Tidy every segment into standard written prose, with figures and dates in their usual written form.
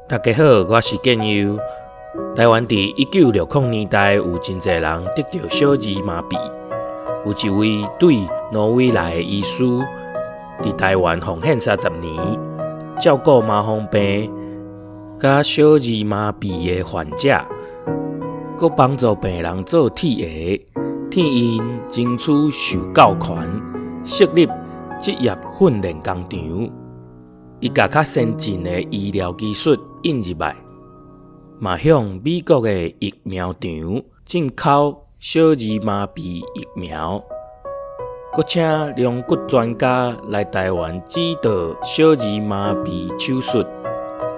大家好，我是建佑。台灣佇1960年代有真濟人得著小兒麻痹，有一位對挪威來的醫師，佇台灣奉獻30年，照顧麻風病佮小兒麻痹的患者，閣幫助病人做鐵鞋，替𪜶爭取受教權，設立職業訓練工場。伊共較先進的醫療技術引入來，嘛向美國的疫苗場進口小兒麻痹疫苗，閣請龍骨專家來台灣指導小兒麻痹手術，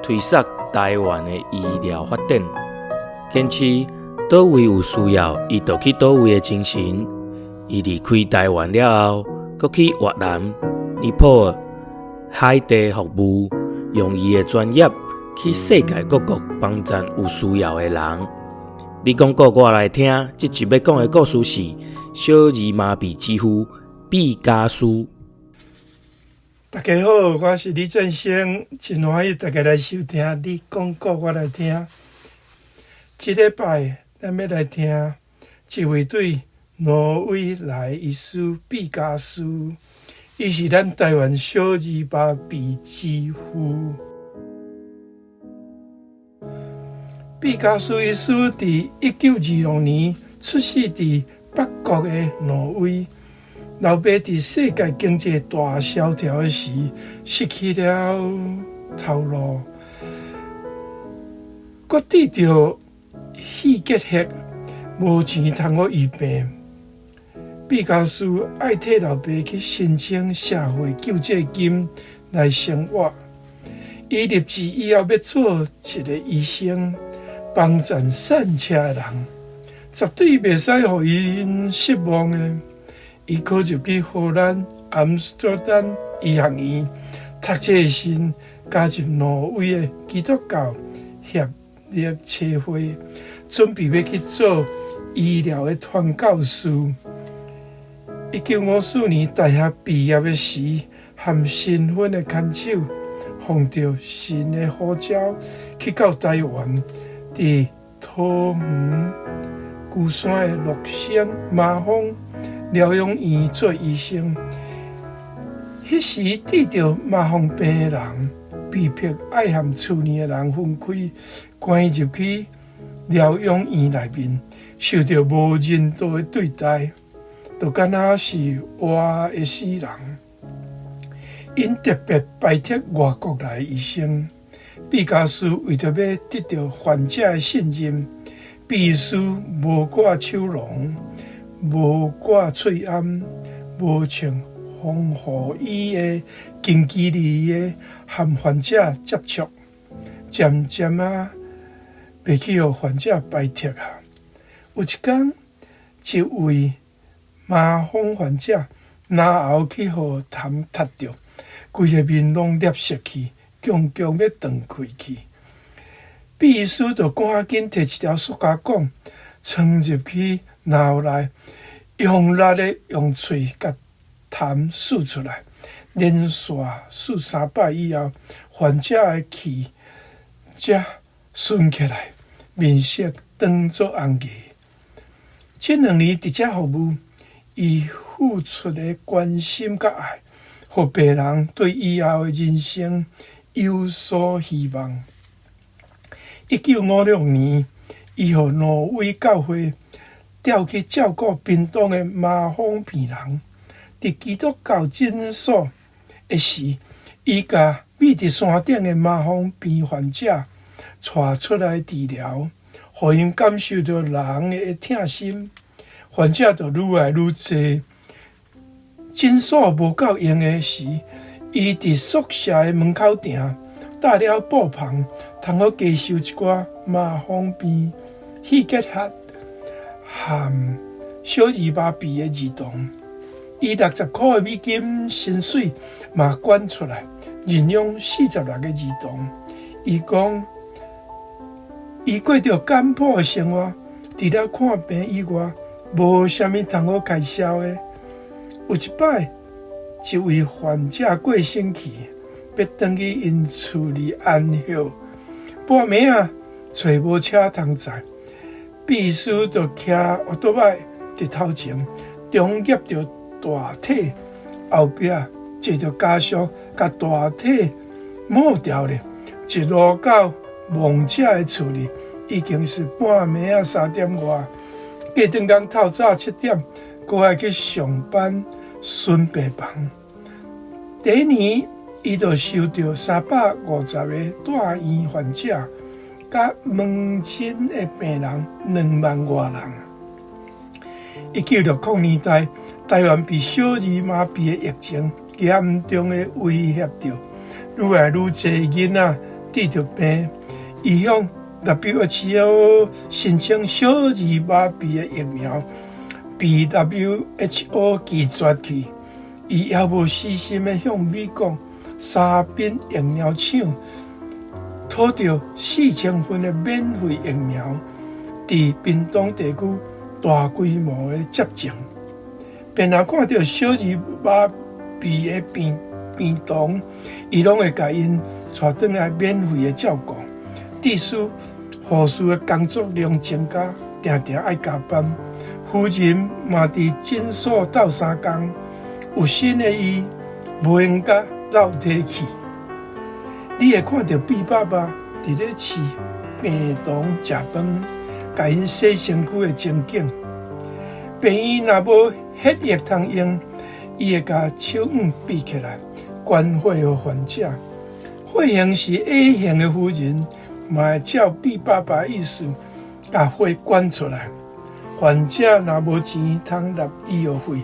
推捒台灣的醫療發展。堅持佗位有需要，伊就去佗位的精神。伊離開台灣了後，閣去越南、尼泊爾、海地服務，用伊的專業去世界各國幫贊有需要的人。你講故我來聽，這集欲講的故事是小兒麻痹之父畢加斯。大家好，我是李振興，真歡喜大家來收聽。你講故我來聽。這禮拜咱欲來聽一位對挪威來的醫師畢加斯。伊是咱台灣小兒麻痹之父。畢加斯醫師佇1926年出世佇北國的挪威，老爸佇世界經濟大蕭條的時失去了頭路，閣得著肺結核，無錢通好醫病。畢加斯愛替老爸去申請社會救濟金來生活。伊立志以後欲做一个醫生，幫贊散赤的人，絕對袂使予𪜶失望的。伊考入去荷蘭阿姆斯特丹醫學院讀冊時，加入挪威的基督教協力協會，準備欲去做醫療的傳教士。1954年大學畢業的時，和新婚的牽手，奉著神的呼召，去到台灣，佇桃園龜山的樂生麻風療養院做醫生。彼時得著麻風病的人，被迫愛和厝內的人分開，關入去療養院內面，受著無人道的對待。就敢若是活的死人，𪜶特別排斥外國來的醫生。畢加斯為著欲得著患者的信任，必須無掛手籠、無掛喙罨、無穿防護衣的近距離的和患者接觸，漸漸仔袂去予患者排斥啊。有一工，一位麻風患者嚨喉去予痰窒著，規个面攏癥色去，強強欲斷氣去。畢醫師就趕緊提一條塑膠管，穿入去嚨喉內，用力的用喙共痰欶出來，連續欶三擺以後，患者的氣才順起來，面色轉做紅額。這兩年佇遮服務，伊付出的關心佮愛，予病人對以後的人生有所希望。1956年，伊予挪威教會調去照顧屏東的麻風病人。佇基督教診所的時，伊共覕佇山頂的麻風病患者帶出來治療，予𪜶感受著人的疼心。患者就愈來愈濟。診所無夠用的時，伊佇宿舍的門口埕搭了布棚，通好加收一寡麻風病、肺結核和小兒麻痹的兒童。伊60箍的美金薪水嘛捐出來，認養46個兒童。伊講，伊過著簡樸的生活，除了看病以外，無啥物通好開銷的。有一擺，一位患者過身去，欲轉去𪜶厝裡安歇，半暝仔，揣無車通載，畢醫師就騎歐多擺佇頭前，中夾著大腿後壁坐著家屬，共大腿抹掉咧，一路到亡者的厝裡，已經是半暝仔3點外。隔轉工透早7點，閣愛去上班巡病房。第一年，伊就收著350個住院患者，佮門診的病人2萬外人。1960年代，台灣被小兒麻痹的疫情嚴重的威脅著，愈來愈濟囡仔得著病，伊向 WHO 申請小兒麻痹的疫苗，被 WHO 拒絕去。伊猶無死心的向美國沙賓疫苗廠討著4000份的免費疫苗，佇屏東地區大規模的接種。病人看著小兒麻痹的病童，伊攏會共𪜶帶轉來免費的照顧。致使護士的工作量增加，定定愛加班。夫人嘛佇診所鬥相共，有身的伊無閒佮落體去。你會看著畢爸爸佇咧飼病童食飯，共𪜶洗身軀的情景。病院若無血液通用，伊會共手腕閉起來，捐血予患者。血型是 A 型的夫人，嘛會照畢爸爸意思，共血捐出來。患者若無錢通納醫藥費，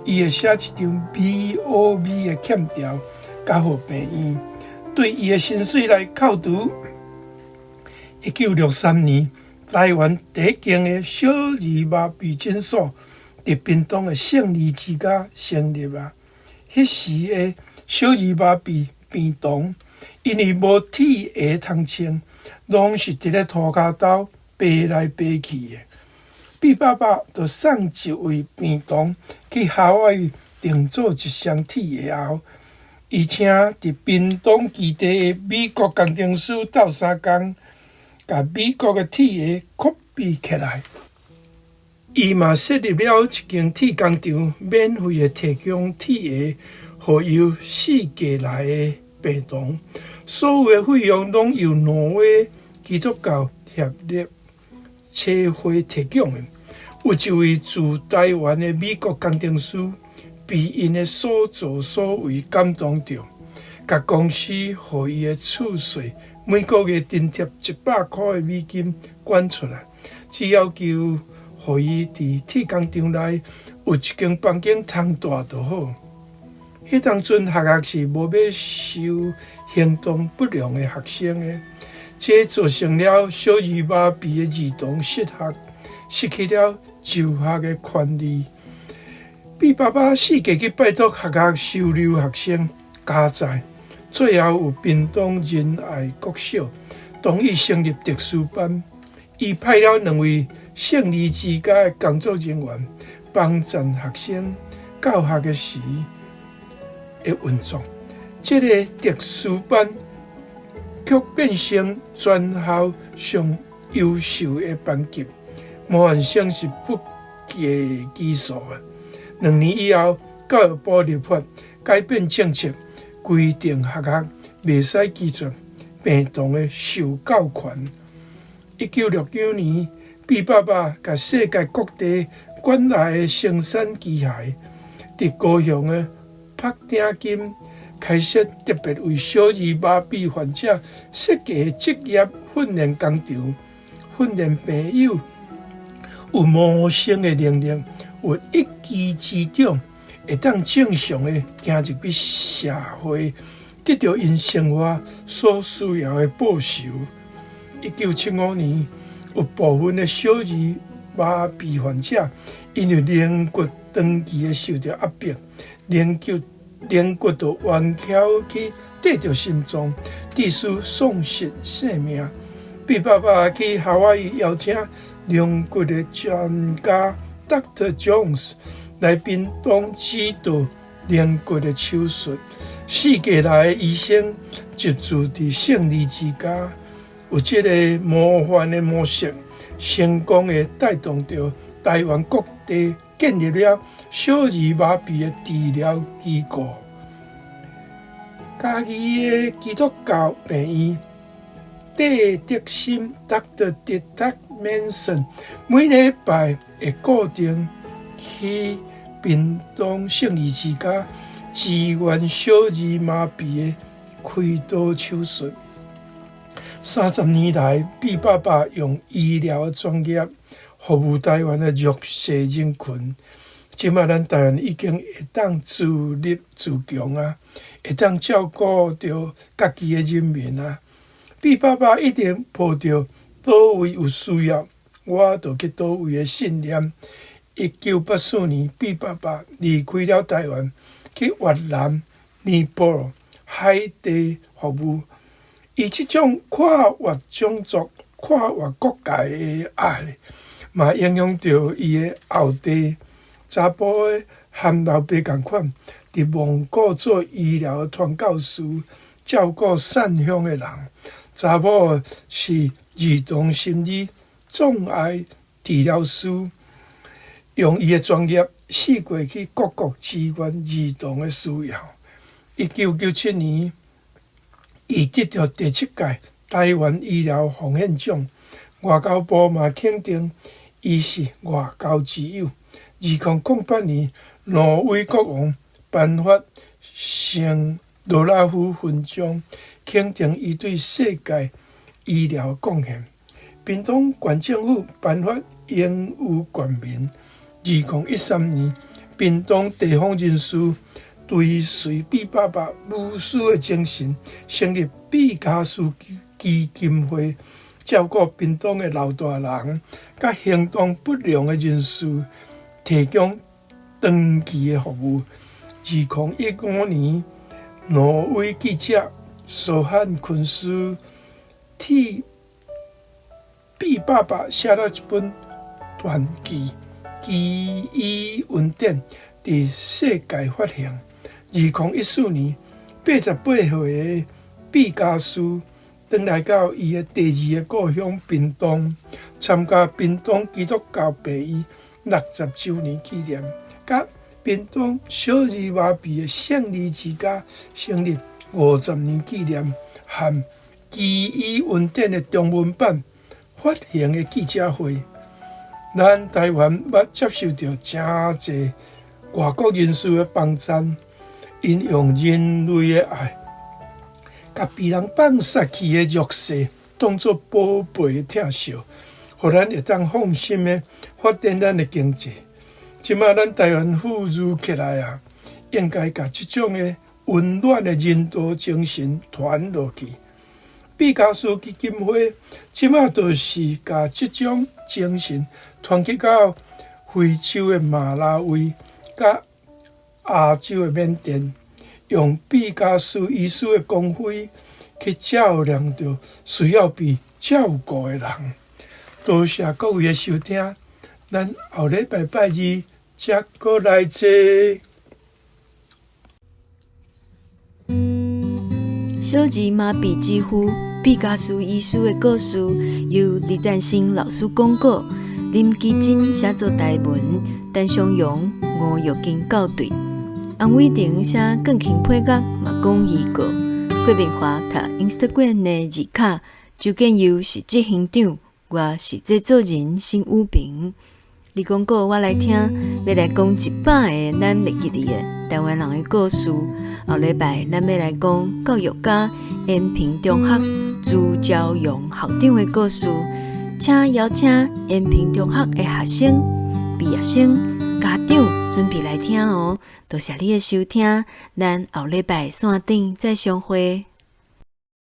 伊會寫一張 BOV 的欠條，交予病院，對伊的薪水來扣除。1963年，台灣第一間的小兒麻痹診所佇屏東的勝利之家成立啊。彼時的小兒麻痹病童，因為無鐵鞋通穿，攏是佇咧塗跤兜爬來爬去的。畢爸爸就送一位病童去夏威夷訂做一雙鐵鞋後，伊請佇屏東基地的美國工程師鬥相共，共美國的鐵鞋 copy 起來。伊嘛設立了一間鐵工廠，免費的提供鐵鞋，予由四界來的病童。所有的費用攏由挪威基督教協力協會提供的。有一位駐台灣的美國工程師，被𪜶的所作所為感動著，共公司予伊的厝稅每個月津貼100塊的美金捐出來，只要求予伊佇鐵工廠內有一間房間通蹛就好。彼當陣學校是無欲收行動不良的學生的，這造成了小兒麻痹的兒童失學，失去了就學的權利。畢爸爸四界去拜託學校收留學生加載，最後有屏東仁愛國小同意成立特殊班，伊派了兩位勝利之家的工作人員幫助學生教學的時的運作。這个特殊班卻變成全校上優秀的班級，模範生是不計其數的。2年以後，教育部立法改變政策，規定學校袂使拒絕病童的受教權。1969年，畢爸爸共世界各地捐來的生產機械，佇高雄的朴鼎金開設特別為小兒麻痹患者設計的職業訓練工場，訓練病友有謀生的能力，有一技之長，會當正常的行入去社會，得著𪜶生活所需要的報酬。1975年，有部分的小兒麻痹患者因為龍骨長期的受著壓迫，龍骨就彎翹去綴著心臟，致使喪失性命。畢爸爸去夏威夷邀請龍骨的專家 Dr. Jones 來屏東指導龍骨的手術。四界來的醫生集聚佇勝利之家，有這个模範的模式，成功的帶動著台灣各地建立了小兒麻痹的治療機構。嘉義的基督教病院戴德森 Dr. Deepak Manson 每禮拜會固定去屏東聖義之家支援小兒麻痹的開刀手術。30年來，畢爸爸用醫療的專業服務台灣的弱勢人群。這馬咱台灣已經會當自立自強啊，會當照顧著家己的人民啊。畢爸爸一直抱著佗位有需要，我就去佗位的信念。1984年，畢爸爸離開了台灣，去越南、尼泊爾、海地服務。伊這種跨越種族、跨越國界的愛，嘛影響著伊的後代。查埔的和老爸仝款，佇蒙古做醫療的傳教士，照顧散鄉的人。查某是兒童心理障礙治療師，用伊的專業四界去各國支援兒童的需要。1997年，伊得著第七屆台灣醫療奉獻獎，外交部嘛肯定伊是外交之友。2008年，挪威國王頒發聖羅拉夫勳章，肯定伊對世界醫療貢獻。屏東縣政府頒發榮譽縣民。2013年，屏東地方人士追隨畢爸爸無私的精神，成立畢嘉士基金會，照顧屏東的老大人，佮行動不良的人士，提供長期的服務。2015年，挪威記者蘇漢昆斯替畢爸爸寫了一本傳記《奇異恩典》，佇世界發行。2014年，88歲的畢嘉士轉來到伊的第二个故鄉屏東，參加屏東基督教病院60週年紀念，佮屏東小兒麻痹的聖義之家成立50年紀念，和奇異恩典的中文版發行的記者會。咱台灣捌接受著誠濟外國人士的幫贊，𪜶用人類的愛，共被人放殺去的弱勢當做寶貝的疼惜，予咱會當放心的發展咱的經濟。這馬咱台灣富裕起來啊，應該共這種的溫暖的人道精神傳落去。畢嘉士基金會這馬就是共這種精神傳去到非洲的馬拉維，佮亞洲的緬甸，用畢嘉士醫師的光輝去照亮著需要被照顧的人。多謝各位的收聽，咱後禮拜拜二才閣來坐。小兒麻痹之父畢嘉士醫師的故事，由李贊新老師講稿，林奇珍寫做台文，陳松勇、吳玉金校對，洪偉霆寫鋼琴配樂嘛講預告，郭明華讀 Instagram 的字卡，周建佑是執行長，我是製作人辛武平。你講故我來聽，欲來講100个咱袂記得的台灣人的故事。後禮拜咱欲來講教育家延平中學朱昭陽校長的故事，請邀請延平中學的學生、畢業生、家長準備來聽哦。多謝你的收聽，咱後禮拜線頂再相會。